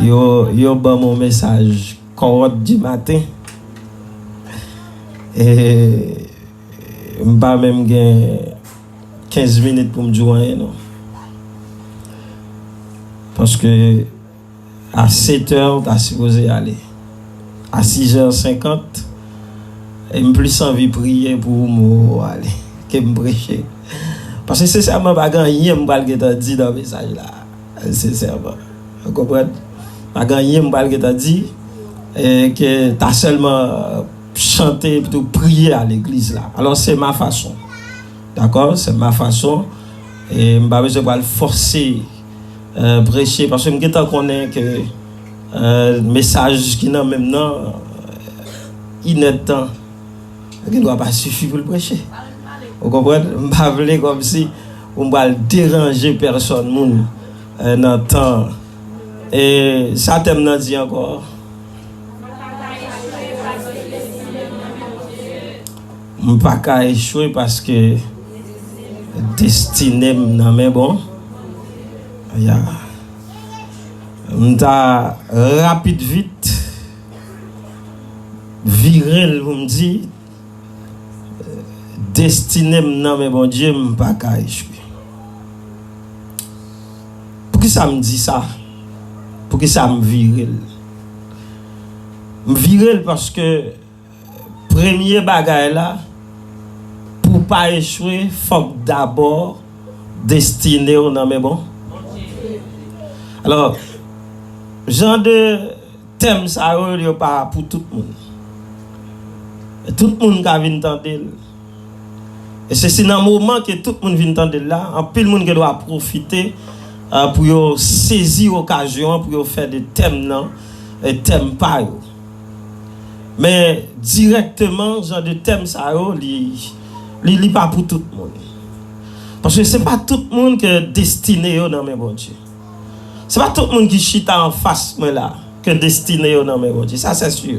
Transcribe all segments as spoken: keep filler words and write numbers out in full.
Yo, yo ban m yon mesaj kòwòt di maten. E m pa menm gen kenz minit pou m di w anyen, non. Paske a sèt è, w ta sipoze ale. A sis è senkant, e m plis anvi priye pou m ale ke m preche. Paske sensèman, pa gen anyen m pral gentan di nan mesaj la. Sensèman. Ou konprann? Pa gen anyen m pral gentan di, e ke ta sèlman chante epi tou priye a legliz la. Alò, se ma fason. Dakò? Se ma fason. E m pa bezwen pral fòse, e, preche, paske m gentan konnen ke, e, mesaj ki nan men m nan, inèdtan, gen dwa pa sifi pou l preche. Ou konprann? M pa vle kòmsi pou m pral deranje pèsòn moun, e, nan tan. E sa tèm nan di ankò? M pa ka echwe paske destine m nan men Bon. Ya. M ta rapid vit vire l pou m di, destine m nan men Bondye, m pa ka echwe. Poukisa m di sa? Poukisa m vire l? M vire l paske premye bagay la, pou w pa echwe, fòk dabò destine w nan men Bon. Alò, jan de tèm sa yo, yo pa pou tout moun. Tout moun ka vin tande l. E se si nan moman ke tout moun vin tande l la, anpil moun gen dwa pwofite, a, pou yo sezi okazyon an, pou yo fè de tèm nan, e, tèm pa yo. Men dirèkteman, jan de tèm sa yo, li, li, li pa pou tout moun. Paske se pa tout moun ke destine yo nan men Bondye. Se pa tout moun ki chita anfas mwen la ke destine yo nan men Bondye. Sa, se si.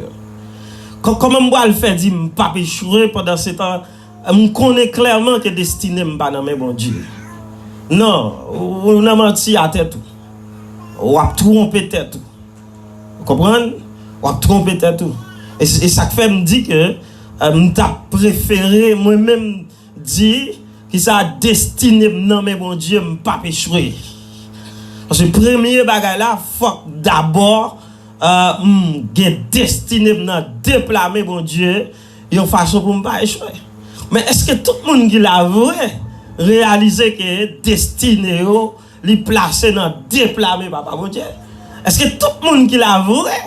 Kò-, kòman m pral fè di m p ap echwe pandan se tan, m konnen klèman ke destine m pa nan men Bondye? Non, ou, ou nan manti a tèt ou. W ap twonpe tèt ou. Ou konprann? W ap twonpe tèt ou. E, e sa k fè m di ke, e, m t ap prefere mwen menm di, kisa, destine m nan men Bondye, m p ap echwe. Paske premye bagay la, fòk dabò, e, m gen destine m nan de pla men Bondye, yon fason pou m pa echwe. Men èske tout moun ki la vre reyalize ke destine yo, li plase nan de pla men Papa Bondye? Èske tout moun ki la vre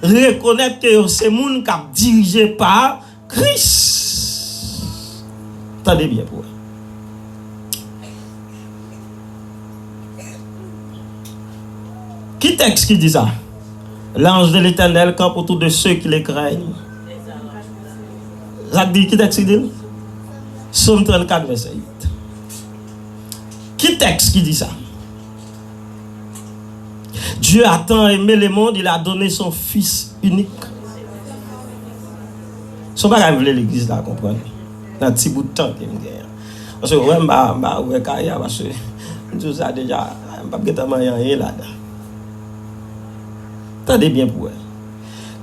rekonèt ke yo se moun k ap dirije pa Kris? Tande byen pou wè. Ki tèks ki di sa? L'ange de l'Éternel campe autour de ceux qui le craignent. Sa di, ki tèks ki di l? Sòm trannkat, vèsè uit. Ki tèks ki di sa? Dieu a tant aimé le monde, il a donné son Fils unique. Se yon bagay m vle legliz la konprann nan ti bout tan ke m genyen. Paske, wè, m pa, m pa ouvè kay a, paske m di w sa deja, m p ap gentan manyen anyen ladan. Tande byen pou wè.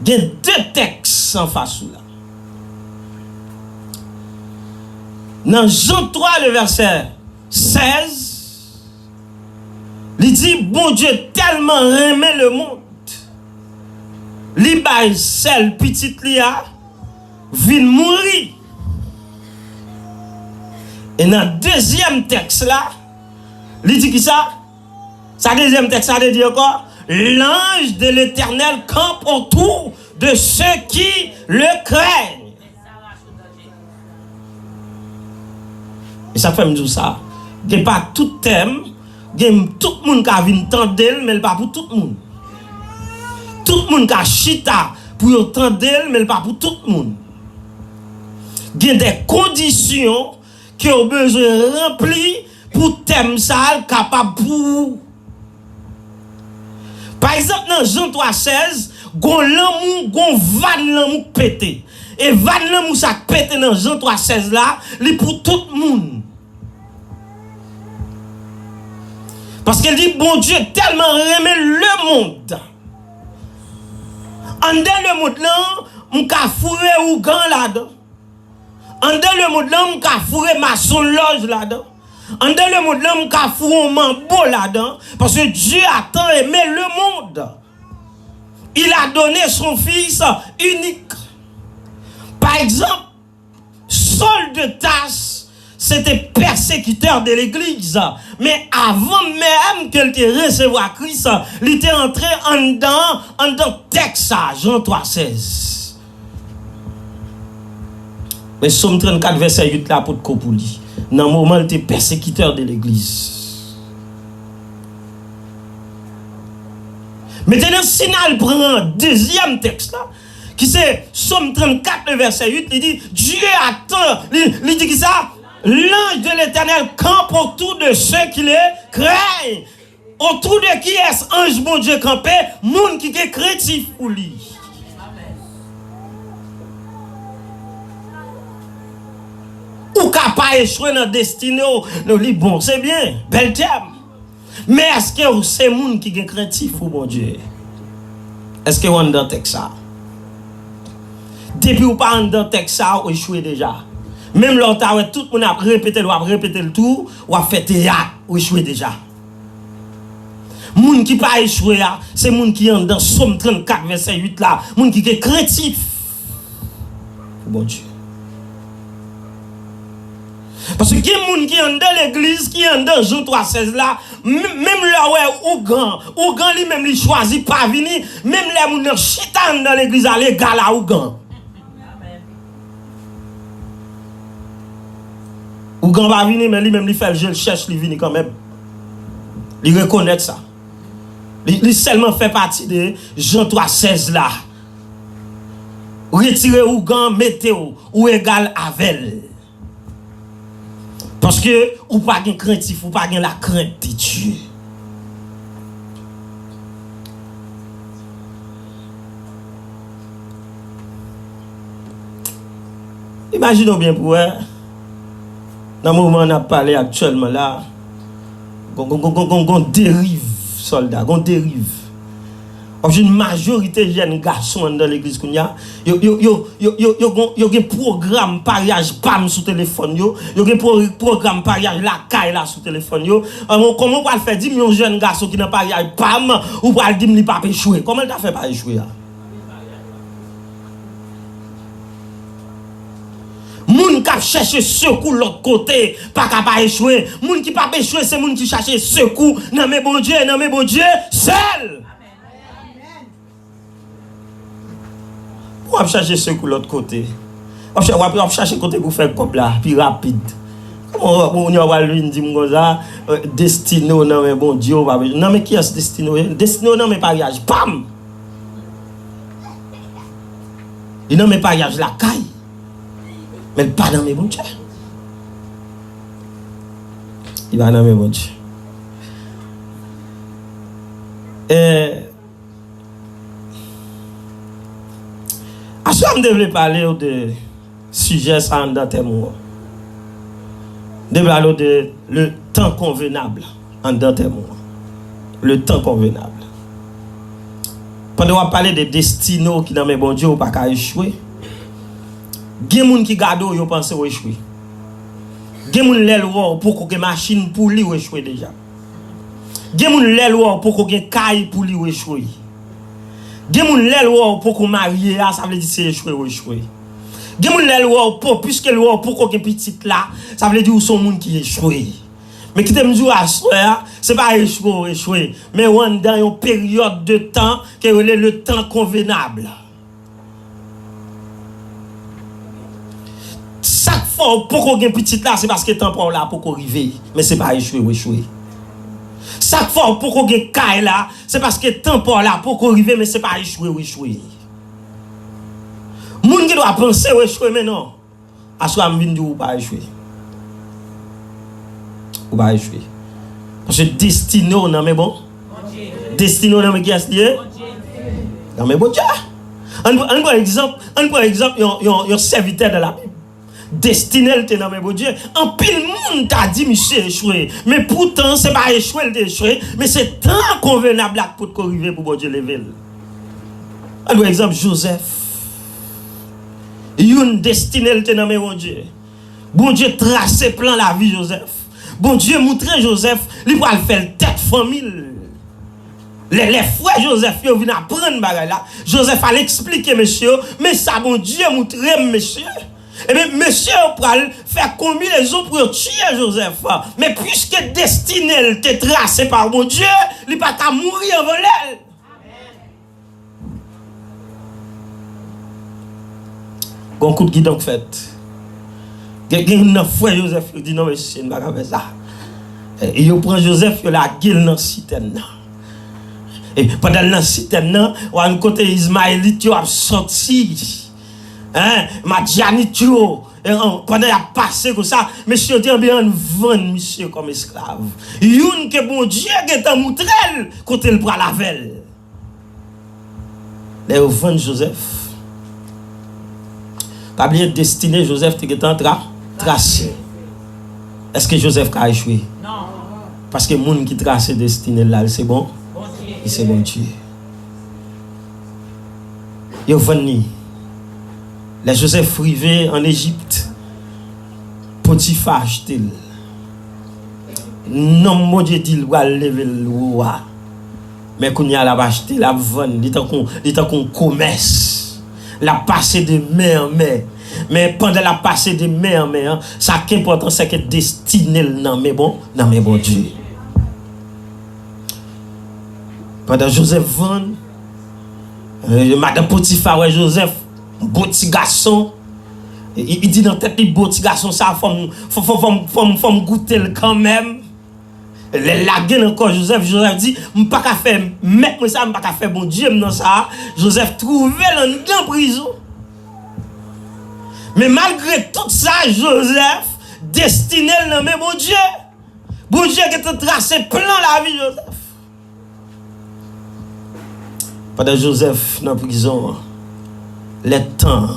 Gen de tèks anfas ou la. Nan Jan twa, le vèsè sèz, li di, Bondye tèlman renmen lemonn, li bay sèl pitit li a vin mouri. E nan dezyèm tèks la, li di kisa? Sa dezyèm tèks la te di ankò, l'ange de l'Éternel campe autour de ceux qui le craignent. E sa k fè m di w sa. Gen pa tout tèm, gen tout moun ka vin tande l, men l pa pou tout moun. Tout moun ka chita pou yo tande l, men l pa pou tout moun. Gen de kondisyon ke w bezwen ranpli pou tèm sa a l kapab pou ou. Pa egzanp, nan Jan twa sèz, gon lanmou, gon vàn lanmou k pete. E vàn lanmou sa k pete nan Jan twa sèz la, li pou tout moun. Paske li di, Bondye tèlman renmen lemonn, Anndan lemonn lan, m ka foure ougan ladan. Anndan lemonn lan, m ka foure masonlòj ladan. Anndan lemonn lan, m ka foure yon manbo ladan. Paske Dieu a tant aimé le monde, il a donné son Fils unique. Pa egzanp, Saul de Tarse, se te pèsekitè de legliz. Men avan menm ke l te resevwa Kris, li te antre anndan, anndan tèks sa, Jan twa sèz. Men Sòm trannkat vèsè uit la potko pou li. Nan moman l te pèsekitè de legliz. Mentnan, si n al pran dezyèm tèks la, ki se Sòm trannkat, le vèsè uit, li di, Dieu a tant, li, li di ki sa? L'ange de l'Éternel campe autour de ceux qui le craignent. Autour de qui est ange Bondye kanpe? Moun ki gen krentif pou li. Ou ka pa echwe nan destine w. Non, li bon, se byen, bèl tèm. Men èske w se moun ki gen krentif pou Bondye? Èske w anndan tèks sa? Depi w pa anndan tèks sa, w echwe deja. Menm lè w ta wè tout moun ap repete l, w ap repete l tou, w ap fè teyat, w echwe deja. Moun ki pa echwe a, se moun ki anndan Sòm trannkat vèsè uit la, moun ki gen krentif pou Bondye. Paske gen moun ki anndan legliz, ki anndan Jan twa sèz la, m-, menm lè w wè ougan, ougan li menm li chwazi pa vini, menm lè moun nan chita anndan legliz la, l egal a ougan. Ougan pa vini, men li menm li fè l je l chèch, li vini kanmenm. Li rekonèt sa. Li, li sèlman fè pati de Jan twa sèz la. Retire ougan, mete w, ou egal avè l. Paske ou pa gen krentif, ou pa gen lakrent de Dye. Imajine w byen pou w wè, nan moman n ap pale aktyèlman la, gon, gon, gon, gon, gon, gon deriv, sòlda, gon deriv. W ap jwenn majorite jèn gason anndan legliz kounye a, yo, yo, yo, yo, yo, yo, gon, yo gen pwogram paryaj pam sou telefòn yo, yo gen pwo-, pwogram paryaj lakay la sou telefòn yo. An, kòman w pral fè di m yon jèn gason ki nan paryaj pam, ou pral di m li p ap echwe? Kòman l ta fè pa echwe a? Moun k ap chèche sekou lòt kote pa ka pa echwe. Moun ki p ap echwe, se moun ki chache sekou nan men Bondye, nan men Bondye sèl. W ap chache sekou lòt kote. W ap cha-, w ap, w ap chache kote pou fè kòb la pi rapid. Kòman w, w, w al vin di m konsa, euh, destine w nan men Bondye, w pa bezwen. Nan men kiyès destine w ye? Destine w nan men paryaj pam. Li nan men paryaj lakay. Men l pa nan men Bondye. Li pa nan men Bondye. E Aswè a m te vle pale w de sijè sa anndan tèm ou an. M te vle pale w de le temps convenable anndan tèm ou an. Le temps convenable. Pandan w ap pale de destine w ki nan men Bondye, ou pa ka echwe. Gen moun ki gade w, yo panse w echwe. Gen moun lè l wè w poko gen machin pou li, w echwe deja. Gen moun lè l wè w poko gen kay pou li, w echwe. Gen moun lè l wè w poko marye a, sa vle di se echwe w echwe. Gen moun lè l wè w po-, piske l wè w poko gen pitit la, sa vle di w se yon moun ki echwe. Men kite m di w aswè a, se pa echwe w echwe, men w anndan yon peryòd de tan ke yo rele le temps convenable. Sa k fè w poko gen pitit la, se paske tan pa w la poko rive, men se pa echwe w echwe. Sa k fè w poko gen kay la, se paske tan pa w la poko rive, men se pa echwe w echwe. Moun gen dwa panse w echwe, men non. Aswè a m vin di w ou pa echwe. Ou pa echwe. Paske destine w nan men bon. Destine w nan men kiyès li ye? Nan men Bondye. Ann, ann pran egzanp, ann pran egzanp yon, yon, yon sèvitè nan Labib. Destine l te nan men Bondye. Anpil moun ta di misye echwe. Men poutan, se pa echwe l te echwe, men se tan konvenab la k potko rive pou Bondye leve l. Ann pran egzanp Jozèf. Youn destine l te nan men Bondye. Bondye trase plan lavi Jozèf. Bondye moutre Jozèf li pral fè l tèt fanmi l. Lè, lè frè Jozèf yo vin aprann bagay la, Jozèf al eksplike mesye yo, men sa Bondye moutre m, mesye. Ebyen, mesye yo pral fè konbinezon pou yo tiye Jozèf. Men piske destine l te trase pa Bondye, li pa ka mouri anvan lè l. Gon kout gidon k fèt. Gen, gen youn nan frè Jozèf yo di, "Non, mesye, n pa ka fè sa." E yo pran Jozèf, yo lage l nan sitèn nan. E pandan l nan sitèn nan, w a yon kote Izmayelit yo ap sòti. Hein? Madyanit yo, e, an, pandan y ap pase konsa, mesye yo di, "Anben, ann vann misye kòm esklav." Youn ke Bondye gentan moutre l kote l pral avè l. Lè yo vann Jozèf, pa bliye destine Jozèf te gentan tra, trase. Èske Jozèf ka echwe? Non. Paske moun ki trase destine l la, li se bon, li se Bondye. Yo vann li. Lè Jozèf rive ann Ejip, Potifa achte l. Nonm Bondye di l pral leve l wo a. Men kounye a l ap achte, l ap vann, li tankou, li tankou yon komès. L ap pase de men an men. Men pandan l ap pase de men an men an, sa k enpòtan, se ke destine l nan men bon, nan men Bondye. Pandan Jozèf vann, eh, madanm Potifa wè Jozèf, bon ti gason. Li, li di nan tèt li, bon ti gason sa, fò m, fò, fò, fò m, fò m, fò m goute l kanmenm. Lè l lage nan kò Jozèf, Jozèf di, "M pa ka fè mèt mwen sa, m pa ka fè Bondye m nan sa." Jozèf twouve l anndan prizon. Men malgre tout sa, Jozèf destine l nan men Bondye. Bondye gentan trase plan lavi Jozèf. Pandan Jozèf nan prizon an, lè tan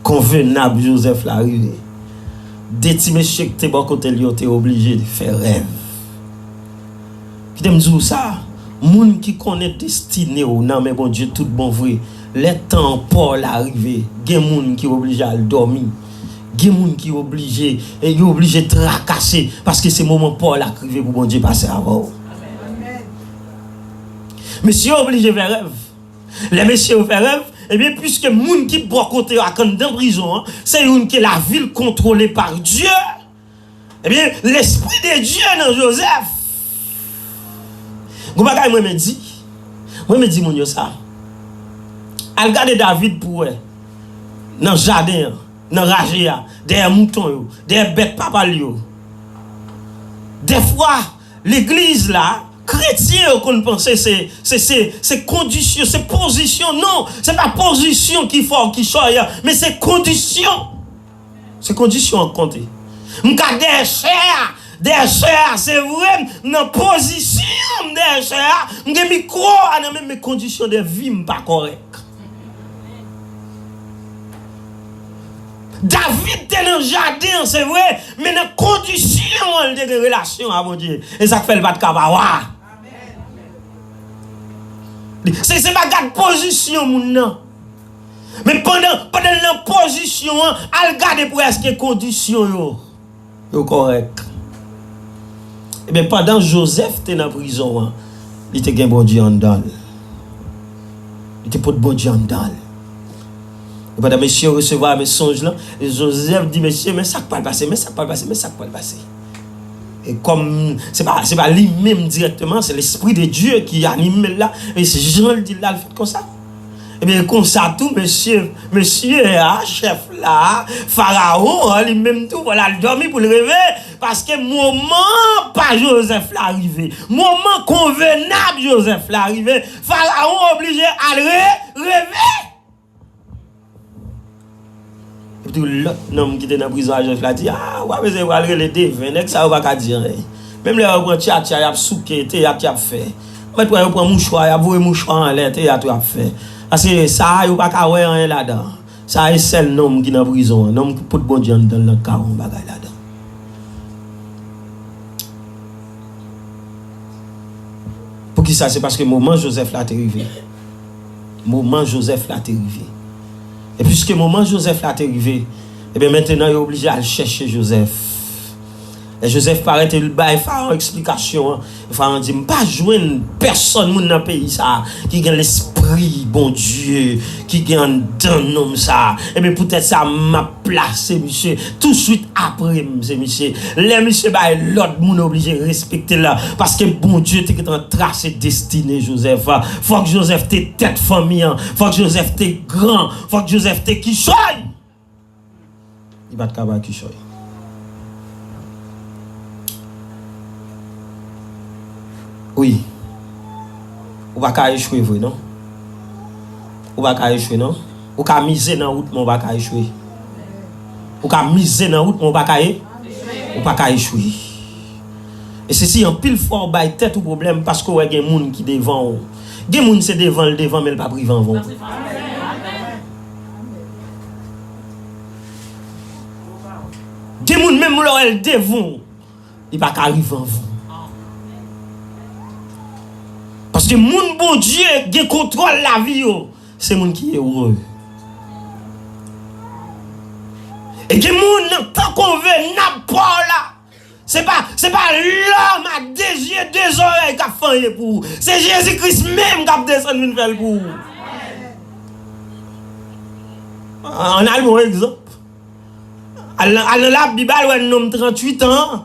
konvenab Jozèf la rive, de ti mesye ki te bò kote l yo te oblije fè rèv. Kite m di w sa, moun ki konnen destine w nan men Bondye tout bon vre, lè tan pa w la rive, gen moun ki oblije al dòmi. Gen moun ki oblije, e yo oblije trakase, paske se moman pa w la k rive pou Bondye pase avè w. Mesye yo oblije fè rèv. Lè mesye yo fè rèv, ebyen, piske moun ki bò kote yo ak anndan prizon an, se youn ke lavi l kontwole pa Dye, ebyen, Lespri de Dye nan Jozèf. Gon bagay mwen renmen di, mwen renmen di moun yo sa. Al gade David pou w wè, nan jaden an, nan raje a, dèyè mouton yo, dèyè bèt papa l yo. Dèfwa, legliz la, kretyen yo konn panse se, se, se, se kondisyon, se pozisyon. Non, se pa pozisyon ki fè w ki sòy an, men se kondisyon. Se kondisyon an k konte. M ka dèyè chè a, dèyè chè a, se vre, m nan pozisyon m dèyè chè a, m gen mikwo a nan men m, men kondisyon de vi m pa kòrèk. David te nan jaden an, se vre, men nan kondisyon an, li te gen relasyon a Bondye. E sa k fè l pa t ka pa wa. Se, se pa gad pozisyon moun nan. Men pandan, pandan l nan pozisyon an, al gade pou wè èske kondisyon yo, yo kòrèk. Ebyen, pandan Jozèf te nan prizon an, li te gen Bondye anndan l. Li te pot Bondye anndan l. E pandan mesye yo resevwa men sonj lan, Jozèf di mesye, "Men sa k pral pase, men sa k pral pase, men sa k pral pase." E kòm se pa, se pa li menm dirèkteman, se Lespri de Dye ki anime l la, e se jan l di l la, l fèt konsa. Ebyen, konsa tou, mesye, mesye a, chèf la, Farawon an, li menm tou, fò l al dòmi pou l reve, paske moman pa Jozèf la rive. Moman konvenab Jozèf la rive. Farawon oblije al re-, reve. Epi tou, lòt nonm ki te nan prizon a Jozèf la di, "A, w pa bezwen pral rele deven, nèg sa yo pa ka di anyen. Menm lè yo pran tchatcha, y ap souke, teyat y ap fè. Mèt wè yo pran mouchwa, y ap voye mouchwa anlè, teyat yo ap fè. Paske sa a, yo pa ka wè anyen ladan. Sa a, e sèl nonm ki nan prizon an, nonm ki pot Bondye anndan l nan ka wè yon bagay ladan." Poukisa? Se paske moman Jozèf la te rive. Moman Jozèf la te rive. E piske moman Jozèf la te rive, ebyen, mentenan, yo oblije al chèche Jozèf. Lè Jozèf parèt, e l bay Farawon eksplikasyon an. Farawon di, "M pa jwenn pèsonn moun nan peyi sa a ki gen lespri Bondye, ki gen anndan nonm sa a. Ebyen, poutèt sa, m ap plase misye touswit apre m, se misye." Lè misye bay lòd, moun oblije respekte l, paske Bondye te gentan trase destine Jozèf. Fòk Jozèf te tèt fanmi an, fòk Jozèf te gran, fòk Jozèf te kichòy. Li pa t ka pa kichòy. Wi. Ou pa ka echwe vre, non. Ou pa ka echwe, non. Ou ka mize nan wout, men ou pa ka echwe. Ou ka mize nan wout, men ou pa ka e-, ou pa ka echwe. E se si anpil fwa ou bay tèt ou pwoblèm paske w wè gen moun ki devan w. Gen moun se devan l devan, men l p ap rive anvan w. Gen moun menm lè w wè l devan w, li pa ka rive anvan w. Paske moun Bondye gen kontwòl lavi yo, se moun ki ere. E gen moun nan tan konvenab pa w la, se pa, se pa lòm a de zye, de zòrèy k ap fè anyen pou ou. Se Jezi Kris menm k ap desann vin fè l pou ou. Ann al yon egzanp. Al nan, al nan Labib, al wè nonm tranntuit an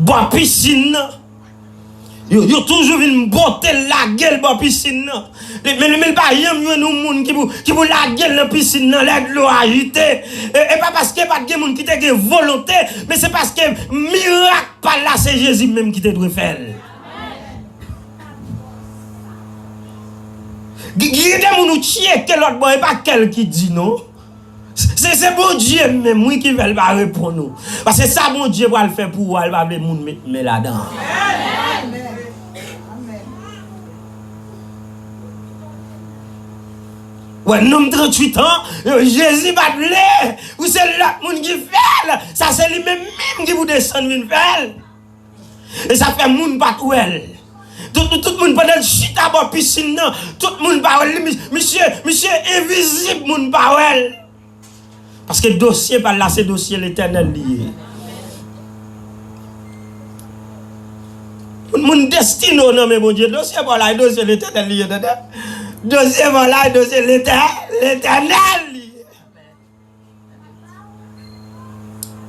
bò pisin nan. Yo, yo toujou vin bote l, lage l bò pisin nan. Men, men, men l pa janm jwenn yon moun ki pou, ki pou lage l nan pisin nan lè dlo ajite. E, e pa paske pa t gen moun ki te gen volonte, men se paske mirak pa l la, se Jezi menm ki te dwe fè l. Gen, gen de moun ou tcheke lòt bò, e pa kè l ki di non. Se, se Bondye menm, wi, ki fè l pa reponn ou. Paske sa Bondye pral fè pou ou a, l pa vle moun met men ladan. Wè, nonm tranntuit an, Jezi pa t vle. Wi, se lòt moun ki fè l. Sa se li menm menm ki pou desann vin fè l. E sa fè moun pa t wè l. Tout, tout, tout moun pandan l chita bò pisin nan, tout moun pa wè l. Li, mi-, misye, misye envizib, moun pa wè l. Paske dosye pa l la, se dosye Letènèl li ye. Moun, moun destine w nan men Bondye, dosye pa w la, e dosye Letènèl li ye, tande. Dosye pa w la, e dosye Letè-, Letènèl li ye.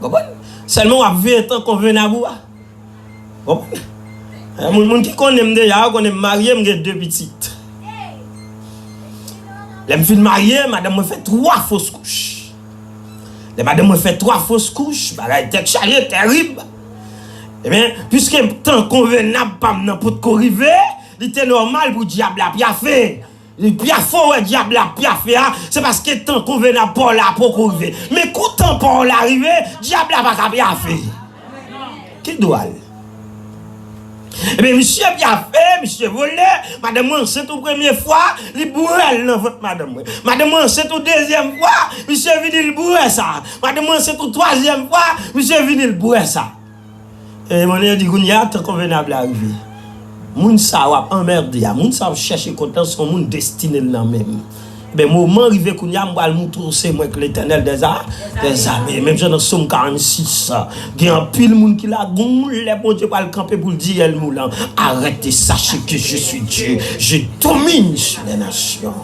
Konprann? Sèlman w ap veye tan konvenab ou a. Konprann? Eh, moun, moun ki konnen m deja, yo konnen m marye, m gen de pitit. Lè m fin marye, madanm mwen fè twa fos kouch. Lè madanm mwen fè twa fos kouch, bagay tèt chaje, tèrib. Ebyen, piske tan konvenab pa m nan potko rive, li te nòmal pou dyab la pyafe. Li pyafe w wè dyab la pyafe a, se paske tan konvenab pa w la poko rive. Men kou tan pa w la rive, dyab la pa ka pyafe. Ki dwa l? Ebyen, misye pyafe, misye vole, madanm mwen ansent yon premye fwa, li bwè l nan vant madanm mwen. Madanm mwen ansent yon dezyèm fwa, misye vini, l bwè sa. Madanm mwen ansent yon twazyèm fwa, misye vini, l bwè sa. E Bondye di, kounye a, tan konvenab la rive. Moun sa w ap anmède a, moun sa w ap chèche kont lan, se yon moun destine l nan men m. Ebyen, moman rive kounye a, m pral moutre w se mwen k Letènèl dèza-, dèzame. Menm jan nan Sòm karannsis, gen anpil moun ki la, gon lè Bondye pral kanpe pou l di, El Moulan, arrête et sache que je suis Dieu, je domine sur les nations.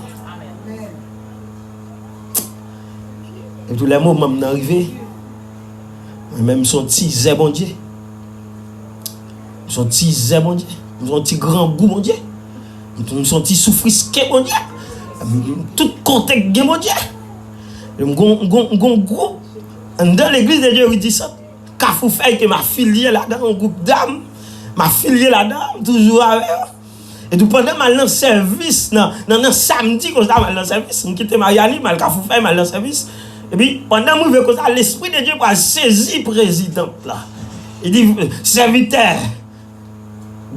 Epi tou lè moman m nan rive, mwen menm m se yon ti zè Bondye. M se yon ti zè Bondye. M se yon ti grangou Bondye. M, m se yon ti soufriske Bondye. M, tout kote k gen Bondye. M gon, m gon, m gon gwoup anndan Legliz de Dye Ridisant, Kafou Fèy ke m afilye ladan, yon gwoup dam, m afilye ladan, m toujou avè yo. Etou pandan m al nan sèvis, nan, nan, nan samdi konsa, m al nan sèvis, m kite Maryani, m al Kafou Fèy, m al nan sèvis. Epi, pandan m rive konsa, Lespri de Dye pral sezi prezidant la. Li di, sèvitè,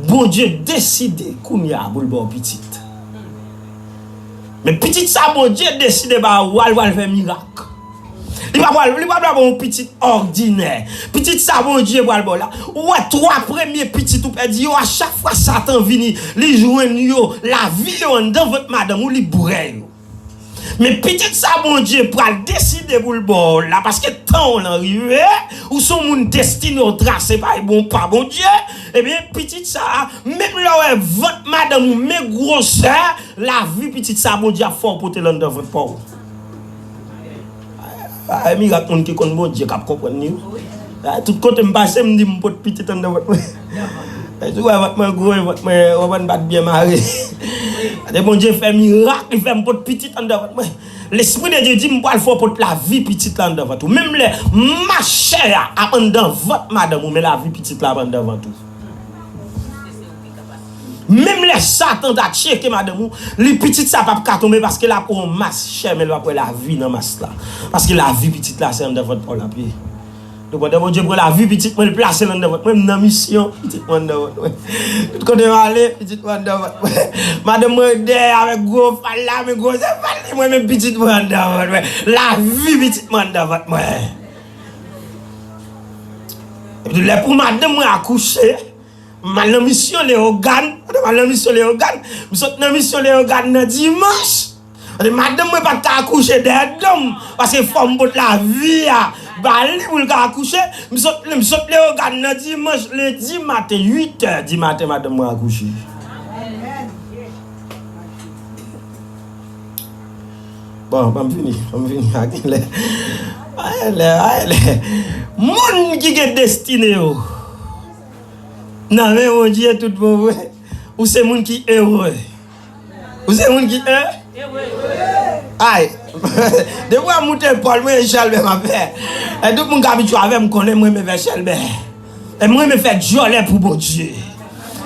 Bondye deside kounye a pou l ba w pitit. Men pitit sa Bondye deside ba ou a, l pral fè mirak. Li pa pral, li pa pral ba w yon pitit òdinè. Pitit sa Bondye pral ba w la. Ou wè twa premye pitit ou pèdi yo, a chak fwa Satan vini, li jwenn yo, lavi yo anndan vant madanm ou, li bwè yo. Men pitit sa Bondye pral deside pou l ba w la, paske tan w lan rive, ou se yon moun destine w trase pa, bon, pa Bondye, ebyen, pitit sa, menm lè w wè vant madanm ou, men gwosè, lavi pitit sa Bondye ap fè w pote l anndan vant pa w. A, e mirak moun ki konn Bondye k ap konprann li wi. A, tout kote m pase, m di m pot pitit anndan vant mwen. E tou wè vant mwen gwo, e vant mwen, w konprann, pa t byen mare. Gade Bondye fè mirak, li fè m pot pitit anndan vant mwen. Lespri de Dye di m pral fè w pot lavi pitit la anndan vant ou. Menm lè mach chè a ap anndan vant madanm ou, men lavi pitit la ap anndan vant ou. Menm lè Satan ta tcheke madanm ou, li pitit sa p ap ka tonbe paske l ap wè yon mas chè, men l p ap wè lavi nan mas la. Paske lavi pitit la se anndan vant pa w l ap ye. Depandan Bondye pran lavi pitit mwen, l plase l anndan vant mwen, m nan misyon, pitit mwen anndan vant mwen. Tout kote m ale, pitit mwen anndan vant mwen. Madanm mwen dèyè avèk gwo fal la, men gwo se fal li, mwen menm pitit mwen anndan vant mwen. Lavi pitit mwen anndan vant mwen. Epi lè pou madanm mwen akouche, m al nan misyon Leyogàn. Pandan m al nan misyon Leyogàn, m sot nan misyon Leyogàn nan dimanch. Pandan madanm mwen pa t ka akouche dèyè do m, paske fò m pot lavi a ba li pou l ka akouche. M sot, m sot Leyogàn nan dimanch, lendi maten, uit è di maten, madanm mwen akouche. Bon, ban m fini, ban m fini, a gen lè. A gen lè, a gen lè. Moun ki gen destine yo nan men Bondye tout bon vre, ou se moun ki ere. Ou se moun ki e? Ay, depi w ap moute Pòl, mwen e Chèlbè m ap fè. E tout moun k abitye avè m konnen mwen renmen fè Chèlbè. E mwen renmen fè djòlè pou Bondye.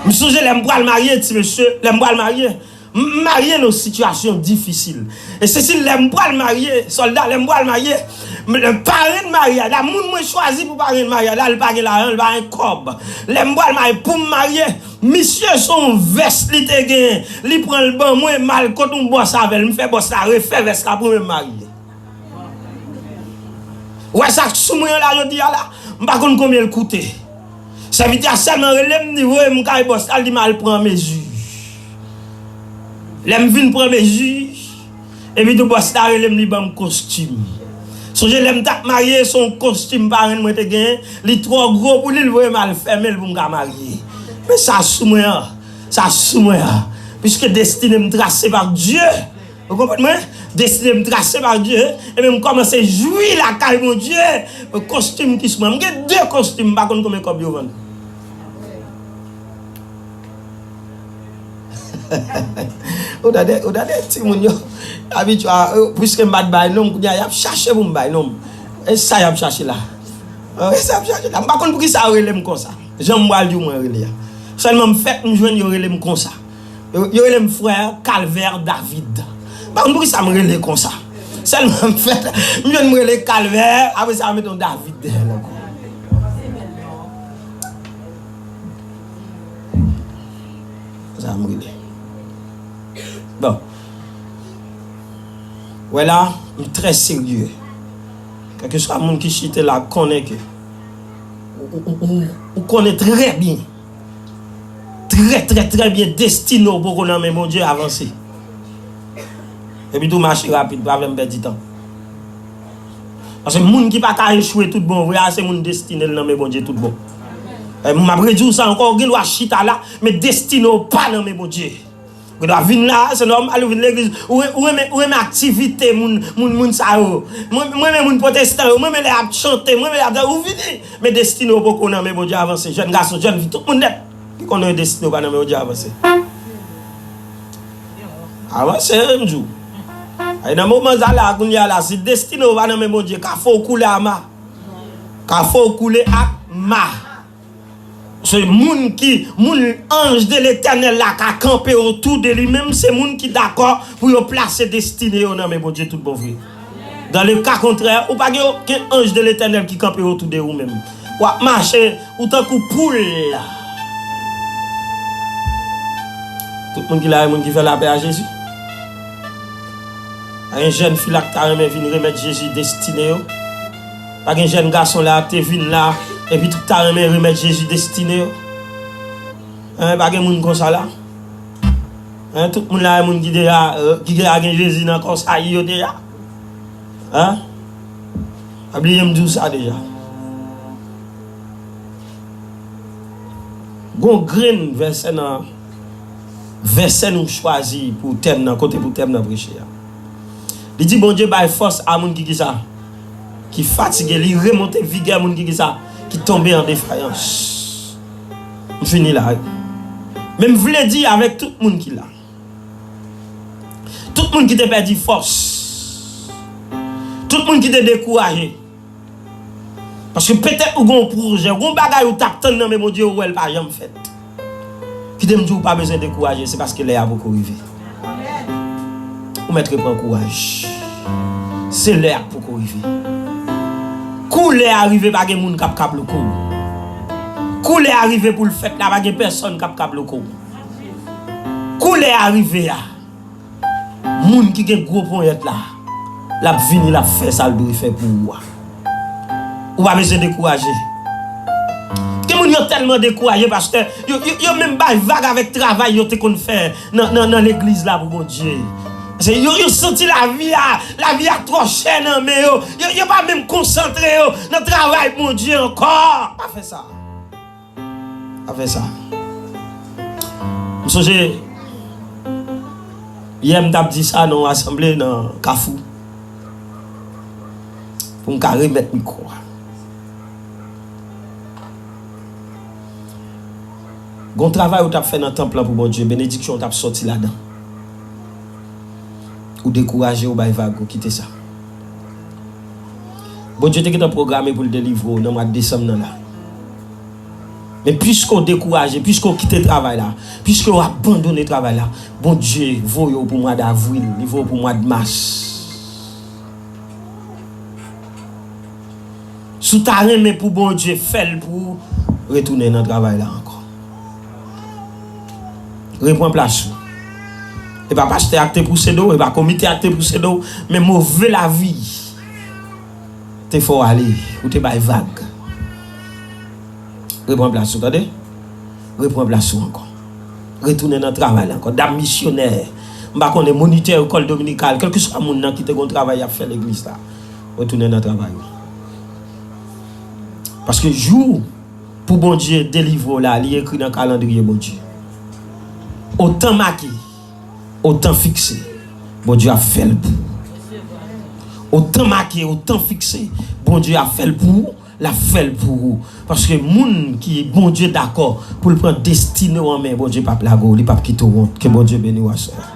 M sonje lè m pral marye, ti mesye, lè m pral marye, m marye nan sitiyasyon difisil. E se si lè m pral marye, sòlda, lè m pral marye, m, lè parenn maryaj la, moun mwen chwazi pou parenn maryaj la, li pa gen lajan, li pa gen kòb. Lè m pral marye, pou m marye, misye se yon vès li te genyen, li pran l ban mwen, m al kot yon bòs avè l, m fè bòs la refè vès la pou mwen m marye. Ou wè sa k sou mwen an la jodi a la, m pa konn konbyen l koute. Sèvitè a sèlman rele m, li voye m kay bòs la, li di m al pran mezi. Lè m vin pran mezi, epi tou bòs la rele m, li ban m kostim. Sonje lè m t ap marye, se yon kostim parenn mwen te genyen, li twò gwo pou li, li voye m al fèmen l pou m ka marye. Men sa sou mwen an, sa sou mwen an. Piske destine m trase pa Dye, ou konprann mwen? Destine m trase pa Dye, ebyen m kòmanse jwi lakay Bondye. Kostim ki sou mwen, m gen de kostim, m pa konn konbyen kòb yo vann. Ou tande, ou tande timoun yo abitye a, yo, piske m pa t bay non m, kounye a y ap chache pou m bay non m. E sa y ap chache la. E sa y ap chache la. M pa konn poukisa yo rele m konsa. Jan m pral di w mwen rele a. Sèlman m fèt m jwenn yo rele m konsa. Yo, yo rele m frè Kalvè David. M pa konn poukisa m rele konsa. Sèlman m fèt, m jwenn m rele Kalvè, apre sa yo mete yon David dèyè l ankò. Sa m rele. Bon. Wè la, m trè serye. Kèlkeswa moun ki chita la konnen ke ou, ou, ou, ou, ou konnen trè byen, trè, trè, trè byen destine w poko nan men Bondye, avanse. Epi tou mache rapid, pa fè m pèdi tan. Paske moun ki pa ka echwe tout bon vre a, se moun destine l nan men Bondye tout bon. E, m ap redi w sa ankò, ou gen dwa chita la, men destine w pa nan men Bondye. Ou gen dwa vin la, se nòmal, ou vin legliz, ou, ou renmen, ou renmen aktivite moun, moun, moun sa yo. Mwen, mwen renmen moun pwotestan yo, mwen renmen lè y ap chante, mwen renmen lè y ap, ou vini. Men destine w poko nan men Bondye, avanse. Jèn gason, jèn fi, tout moun nèt ki konnen destine w pa nan men Bondye, avanse. Avanse, m di w. Ay, nan moman sa la, kounye a la, si destine w pa nan men Bondye, kafou w koule a ma. Kafou w koule ak ma. Se moun ki, moun anj de Letènèl la ka kanpe otou de li menm, se moun ki dakò pou yo plase destine yo nan men Bondye tout bon vre. Dans le cas contraire, ou pa gen okenn anj de Letènèl ki kanpe otou de ou menm. W ap mache, ou tankou poul. Tout moun ki la, e moun ki fè lapè a Jezi. A gen jèn fi la ki ta renmen vin remèt Jezi destine yo. Pa gen jèn gason la te vin la, epi tout ta renmen remèt Jezi destine yo. Hein, pa gen moun konsa la. Hein, tout moun la, moun ki deja, euh, ki deja gen Jezi nan kò sa yo deja. Hein? Pa bliye m di w sa deja. Gon grenn vèsè nan vèsè nou chwazi pou tèm nan, kote pou tèm nan preche a. Li di Bondye bay fòs a moun ki kisa? Ki fatige, li remonte vigè moun ki kisa? Ki tonbe an defayans. M fini la wi. Men m vle di avèk tout moun ki la. Tout moun ki te pèdi fòs. Tout moun ki te dekouraje. Paske petèt ou gen yon pwojè, ou gen yon bagay ou t ap tann nan men Bondye, ou wè l pa janm fèt. Kite m di w, ou pa bezwen dekouraje, se paske lè a poko rive. Ou mèt repran kouraj. Se lè a k poko rive. Kou lè a rive, pa gen moun k ap ka bloke w. Kou lè a rive pou l fèt la, pa gen pèsonn k ap ka bloke w. Kou lè a rive a, moun ki gen gwo ponyèt la, l ap vini, l ap fè sa l dwe fè pou ou a. Ou pa bezwen dekouraje. Gen moun yo tèlman dekouraje, pastè, yo, yo, yo menm bay vag avèk travay yo te konn fè nan, nan, nan legliz la pou Bondye. Se yo, yo santi lavi a, lavi a twò chè nan men yo. Yo, yo pa menm konsantre yo nan travay Bondye ankò. Pa fè sa. Pa fè sa. M sonje, yè m t ap di sa nan yon asanble nan Kafou. Pou m ka remèt mikwo a. Gon travay ou t ap fè nan tanp lan pou Bondye, benediksyon ou t ap sòti ladan. Ou dekouraje, ou bay vag, ou kite sa. Bondye te gentan pwograme pou l delivre w nan mwa desanm nan la. Men piske w dekouraje, piske w kite travay la, piske w abandone travay la, Bondye voye w pou mwa davril, li voye w pou mwa mas. Si w ta renmen pou Bondye fè l pou ou, retounen nan travay la ankò. Repran plas ou. E pa pastè a k te pouse do w, e pa komite a k te pouse do w, men move lavi te fè w ale, ou te bay vag. Repran plas ou, tande? Repran plas ou ankò. Retounen nan travay la ankò. Dam misyonè, m pa konnen, monitè lekòl dominikal, kèlkeswa moun nan ki te gon travay y ap fè legliz la, retounen nan travay ou. Paske jou pou Bondye delivre w la, li ekri nan kalandriye Bondye. Otan make, otan fikse, Bondye ap fè l pou ou. Otan make, otan fikse, Bondye ap fè l pou ou, l ap fè l pou ou. Paske moun ki Bondye dakò pou l pran destine w an men, Bondye p ap lage w, li p ap kite w wont. Ke Bondye beni w aswè.